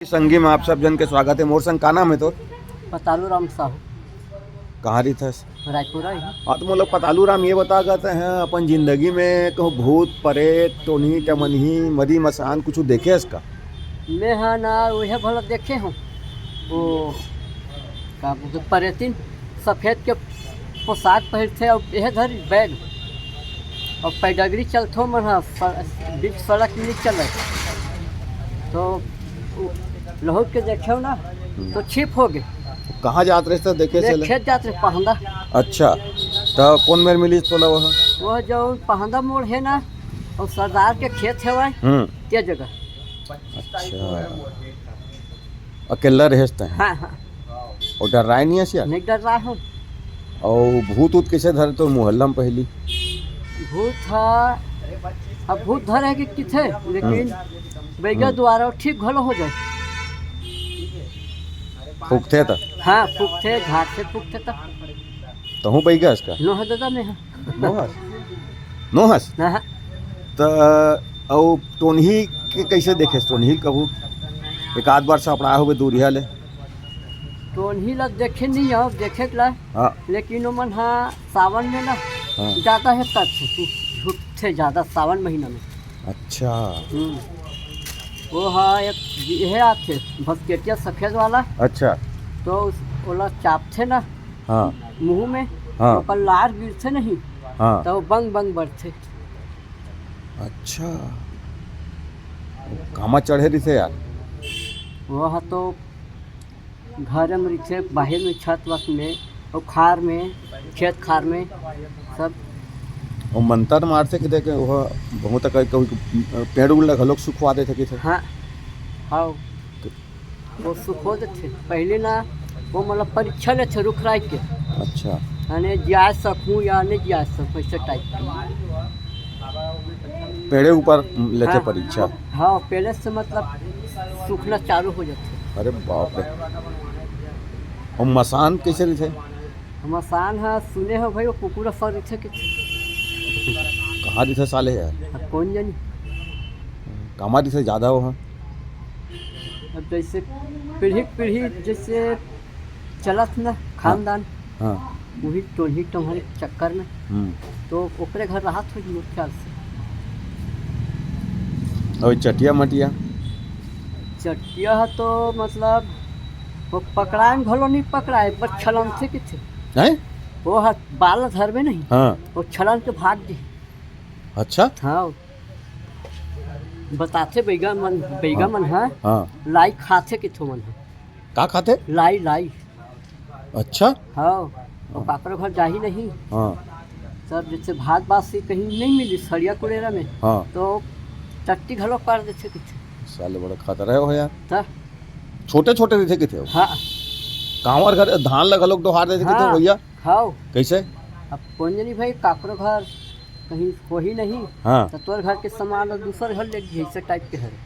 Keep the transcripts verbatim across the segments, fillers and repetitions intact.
संगी में आप सब जन के स्वागत है। मोर संग का नाम है तोर? पतालू राम साहू। कहाँ रहिथस? रायपुर ही। हाँ, तो मतलब पतालू राम, ये बता कहते हैं, अपन जिंदगी में कहूँ भूत परेत, टोनही टमनही, मरी मसान कुछ देखे हस का? मैं हा ना, वह भला देखे हूँ, वो का बोलते, परेतिन सफेद के पोशाक पहिरथे अउ एह धरी बैग अउ पैडगरी चलथो मन ह, स-, बीच सड़क में नहीं चले। तो उ-, लहुट के देखे ना, हम्म। तो छिप हो गए। कहाँ जात रहे तो देखे मैं से ले? खेत जात रहे पहंदा। अच्छा, तो कौन मेर मिली तोला वह? वह जो पहंदा मोड़ है ना, और सरदार के खेत है वह, हम्म। ते जगह। अच्छा, अकेला रहेस तैं? हाँ, हाँ। अउ डर्राय नहीं हस यार? नहीं डर्राय हूँ। अउ भूत ऊत कैसे धरे तोर मोहल्ला में पहली? भूत हा, अब भूत धरे के किथे, लेकिन हम्म। बैगा हम्म। द्वारा ठीक घलो हो जाए। फूकथे त? हाँ, फूकथे, झाड़थे, फूकथे त। तहूँ बैगा हस का? नो है दादा, मैं हाँ। नो हस? नो हस? ना। त अउ टोनही के कैसे देखे? टोनही कभू एक आध बार सपड़ा होबे दूरिहा ले? टोनही ला देखे नहीं हो, देखे के ला। हाँ। लेकिन ओमन हा सावन में ना हाँ। ज्यादा है तब से, झूठ से ज्यादा सावन महीना में। अच्छा। हम्म। वो हा एक यह आथे, भसकेटिया सफेद वाला। अच्छा। तो उस, ओला चापथे ना हाँ। मुंह में, हाँ। ओकर लार गिरथे नहीं, हाँ। तो वो बंग बंग बढ़थे। अच्छा। कामा चढ़े रहिथे यार? वह तो घर में रहिथे, बाहर में छत वत में, और खार में, खेत खार में, सब। वो मंतर मारथे कि देखे, वह बहुत कई, कई पेड़ उड़ ला घलोक सुखवा देथे कि थे। हाँ, हाँ। वो सुखो देथे। पहले ना वो मतलब परीक्षा लेथे रुख राख के। अच्छा। यानी जिया सकूँ या नहीं जिया सकूँ, ऐसे टाइप के। पेड़े ऊपर लेथे हाँ, परीक्षा। हाँ, पेड़े से मतलब सूखना चालू हो जाथे। अरे बाप रे। और मसान कैसे रहिथे? मसान हा सुने हो भाई, वो कुकुर असन रहिथे कि कहाँ रहिथे साले यार? अब कौन जानी? कामा रहिथे ज्यादा वो हा? अब जैसे पीढ़ी पीढ़ी जैसे चलत न खानदान, हाँ। वही टोनही टोनही चक्कर में, हम्म। तो ओकरे घर रहत हो मोर ख्याल से। और चटिया मटिया? चटिया हा तो मतलब वो पकड़ाए में घलो नहीं पकड़ाए, बस छलन से कि थे। हैं? वो हा बाल धरबे नहीं, हाँ। वो छलन के भाग जी। अच्छा। हाँ। बताथे बैगा मन, बैगा हाँ। मन हा हाँ। लाई खाथे कि थो मन हा। का खाथे? लाई, लाई। अच्छा। हाँ, वो हाँ। काकरो घर जाही नहीं। हाँ। तब जैसे भात बासी कहीं नहीं मिली सड़िया कुड़ेरा में, हाँ। तो टट्टी घलो कर देथे किथे। साले बड़ा खतरा है हो यार। त? छोटे छोटे रहिथे किथे हो? हाँ। कांवर घर धान ला घलोक डोहार देथे किथे हो हाँ। भैया? हाँ। कैसे? अब कौन जानी भाई, काकरो घर कहीं होही नहीं, हाँ। तो तोर घर के सामान ला दूसर घर ले गई, ऐसे टाइप के हरे।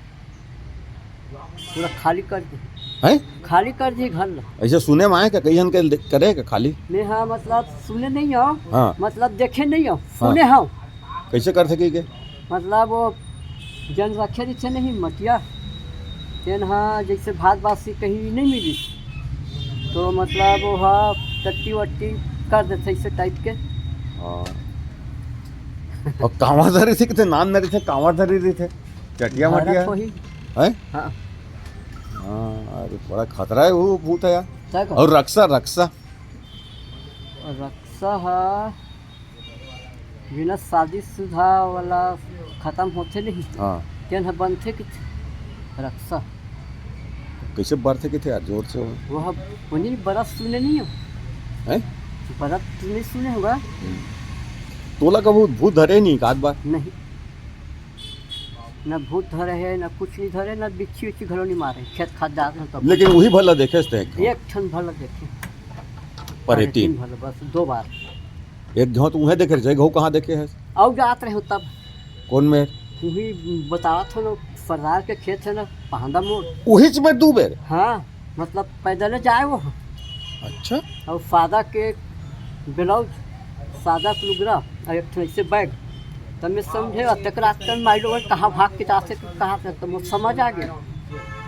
पूरा खाली कर दे। हैं? खाली कर दिए घर ला। ऐसे सुने में आए का, कई जन के दे-, करे का खाली? मैं हाँ, मतलब सुने नहीं हो, हाँ। मतलब देखे नहीं हो, हाँ। सुने हो। कैसे कर सके के? मतलब वो जन रखे रहिथे नहीं मटिया, तेन हा जैसे भात बासी कहीं नहीं मिली, तो मतलब वो हा टट्टी वट्टी कर देथे ऐसे टाइप के। हाँ। और कांवर धरे रहिथे किथे, नान धरे रहिथे, कांवर धरे रहिथे, चटिया भरत मटिया। होही। हैं? हाँ। हाँ, अरे बड़ा खतरा है वो भूत है यार। तय का? और रक्सा, रक्सा। रक्सा हा बिना शादीशुदा वाला खत्म होथे नहीं, हाँ। तेन ह बनथे किथे रक्सा। कैसे बरथे किथे यार, जोर से हो। वो ह, वही बरत सुने नहीं हो। हैं? बरत नहीं सुने होगा। हम्म। तोला कभू भूत धरे नहीं, एक आध बार? नहीं। ना भूत धरे है, ना कुछ नहीं धरे, ना बिच्छी उच्छी घलो नहीं मारे, खेत खात जात रहे तब। लेकिन वही भला देखे से एक ठन। एक ठन भला देखे। परेतिन। परेतिन भला, बस दो बार। एक घाव तो उहे देखे रहे, घाव कहाँ देखे है? अउ जात रहे हो तब। कौन मेर? वही बतावत हो ना, सरदार के खेत है ना, पहांदा मोड़। वही में दू बेर? हाँ, मतलब पैदल जाए वो। अच्छा। और सादा के ब्लाउज, सादा के लुगरा, और एक ठो ऐसे बैग। तब मैं समझे, अतक रात तक माई लोगन कहाँ भाग के जाथे, कहाँ से, तो मुझे समझ आ गया।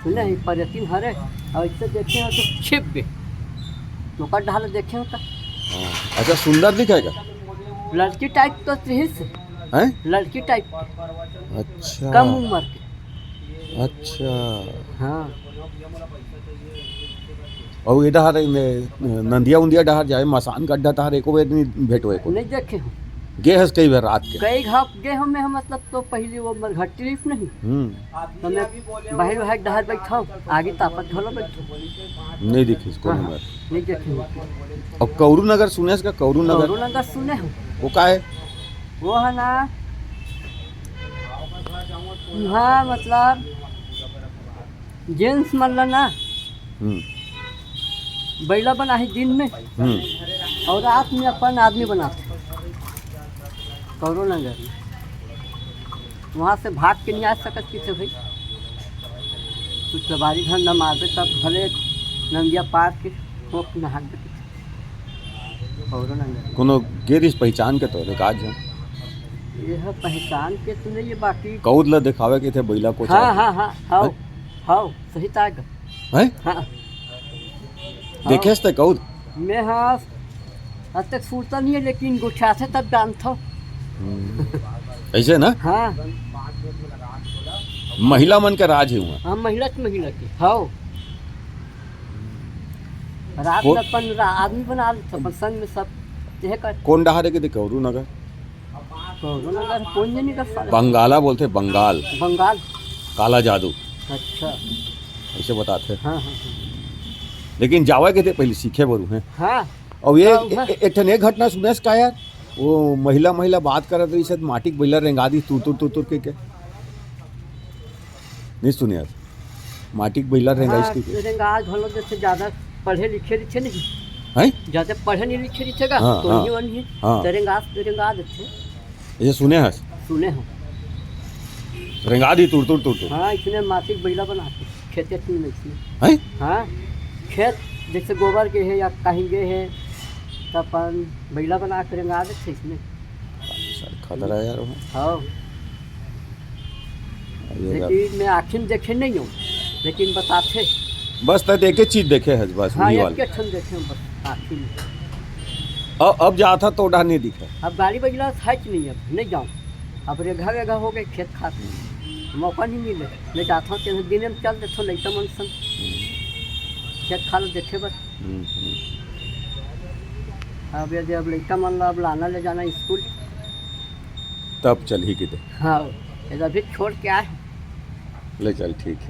नहीं, पर्यटन हरे, अउ अइसे देखे हो तो छिप गे। ओकर ढाल देखे हो तो हाँ। अच्छा, सुंदर दिखेगा। लड़की टाइप तो रहिस हे। हैं? लड़की टाइप के। अच्छा। कम उम्र के। अच्छा। हाँ। अउ ए डहर, ए, नंदिया उंदिया डहर जाए, मसान गड्ढा डहर एको बेर नहीं भेंटोय एको? नहीं देखे हो। गे हस कई बेर रात के? कई घाप गे हो मैं, मतलब, तो पहली वो मरघट्टी रिहिस नहीं। हम्म। तो मैं बाहिर वाहिर डहर बैठा हूँ, आगे तापत घलो बैठा हूँ। नहीं देखिस कोनो हाँ, बार। नहीं देखे हो। अउ कौरू नगर सुनेस का? कौरू नगर? कौरू नगर सुने हो। वो का है? वो है ना, हाँ, मतलब, जेंट्स मन ला ना, हम्म। बइला बनाही दिन में, हम्म। अउ रात में अपन आदमी बनाथे। कौरू नगर में। वहाँ से भाग के नहीं आ सकत किसे भाई। कुछ सवारी धंधा मारबे तब भले नंदिया पार के होक नहा के कौरू नगर। कोनो गे रिहिस पहिचान के तोरे का झन? ये है पहिचान के तो नहीं है, बाकी कौद ला देखावे के थे बइला को हाँ, चाहे। हाँ, हाँ, हाव, हैं? हाव, सही ताय गा। हैं? हाँ। देखेस ते कौद? मैं हाँ, आज तक सुरता नहीं है, लेकिन गोठियाथे तब जानथो। हम्म। ऐसे ना? हाँ। महिला मन के राज है वहाँ। हाँ, महिला के, महिला के। हाव। रात को- में अपन रा-, आदमी बना लेथो, अपन संग में सब। यह कर। कौन डहार है के देखे, कौरू नगर? कौरू नगर कौन जनी कर साला? बंगाला बोलथे, बंगाल। बंगाल। काला जादू। अच्छा। ऐसे बताथे। हाँ, हाँ, हाँ। लेकिन जावे के ते पहले सीखे बर उहें। हाँ। अउ ये हाँ, ए-, हाँ। ए-, एक ठन एक घटना सुनेस का यार? वो महिला, महिला बात करत रहिस हे, माटी के बइला रेंगा दिस तुर, तुर, तुर, तुर के, के? नहीं सुने हस? माटी के बइला रेंगाइस हाँ, के, के? रेंगा घलो जैसे ज्यादा पढ़े लिखे रहिथे नहीं। हैं? ज्यादा पढ़े नहीं लिखे रहिथे का? हाँ, तो हाँ। नहीं वही। हाँ। तो रेंगा, रेंगा देथे। ये सुने हस? सुने हो। रेंगा दिस तुर, तुर, तुर, तुर। हाँ, इसने माटी के बइला बना के, खेते में इसने। हैं? हाँ, खेत जैसे गोबर के है या कहीं गे है, तो अपन बइला बना के रेंगा देथे इसने। सारे खतरा है यार वो। हाँ। ये बात। लेकिन मैं आँखी में देखे नहीं हूँ, लेकिन बताथे। बस तैं एके चीज देखे हस बस, हाँ, वही एक वाला। के ठन देखे हूँ बस आँखी में। अब, अब जाथा तो ओढ़ा नहीं दिखे। अब गाड़ी बजला है कि नहीं, अब नहीं जाऊँ। अब रेघा वेघा हो गए खेत खात में, मौका नहीं मिले। मैं जाता हूँ, तेने दिन में चल देथो लइका मन संग। खेत खाल देखे बस। हम्म, हम्म। अब यदि अब लइका मन ला अब लाना ले जाना स्कूल। तब चलही किते। हाँ, ये अभी छोड़ के आए हैं। ले चल, ठीक है।